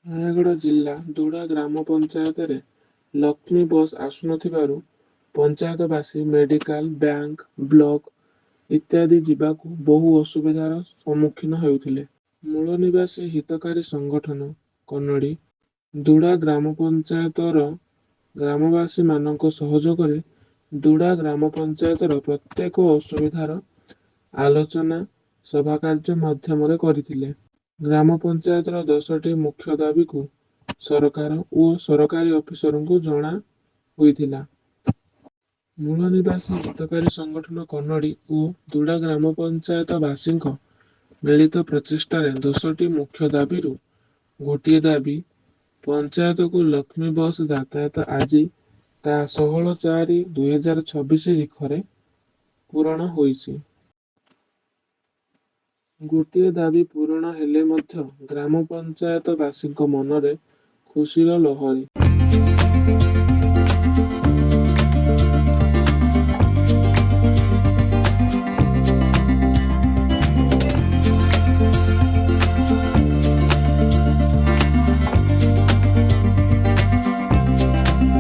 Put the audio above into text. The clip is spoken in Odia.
ନୟାଗଡ଼ ଜିଲ୍ଲା ଦୁଡ଼ା ଗ୍ରାମ ପଞ୍ଚାୟତରେ ଲକ୍ଷ୍ମୀ ବସ ଆସୁନଥିବାରୁ ପଞ୍ଚାୟତବାସୀ ମେଡିକାଲ, ବ୍ୟାଙ୍କ, ବ୍ଲକ ଇତ୍ୟାଦି ଯିବାକୁ ବହୁ ଅସୁବିଧାର ସମ୍ମୁଖୀନ ହେଉଥିଲେ। ମୂଳନିବାସୀ ହିତକାରୀ ସଂଗଠନ କନ୍ନଡି, ଦୁଡ଼ା ଗ୍ରାମପଞ୍ଚାୟତର ଗ୍ରାମବାସୀ ମାନଙ୍କ ସହଯୋଗରେ ଦୁଡ଼ା ଗ୍ରାମପଞ୍ଚାୟତର ପ୍ରତ୍ୟେକ ଅସୁବିଧାର ଆଲୋଚନା ସଭାକାର୍ଯ୍ୟ ମାଧ୍ୟମରେ କରିଥିଲେ। ଗ୍ରାମପଞ୍ଚାୟତର 10ଟି ମୁଖ୍ୟ ଦାବିକୁ ସରକାର ଓ ସରକାରୀ ଅଫିସରଙ୍କୁ ଜଣା ହୋଇଥିଲା। ମୂଳନିବାସୀ ହିତକାରୀ ସଂଗଠନ କନ୍ନଡି ଓ ଦୁଡ଼ା ଗ୍ରାମପଞ୍ଚାୟତବାସୀଙ୍କ ମିଳିତ ପ୍ରଚେଷ୍ଟାରେ 10ଟି ମୁଖ୍ୟ ଦାବିରୁ ଗୋଟିଏ ଦାବି ପଞ୍ଚାୟତକୁ ଲକ୍ଷ୍ମୀ ବସ ଯାତାୟାତ ଆଜି ତା 16/4/2026 ରିଖରେ ପୂରଣ ହୋଇଛି। ଗୋଟିଏ ଦାବି ପୂରଣ ହେଲେ ମଧ୍ୟ ଗ୍ରାମପଞ୍ଚାୟତବାସୀଙ୍କ ମନରେ ଖୁସିର ଲହରୀ।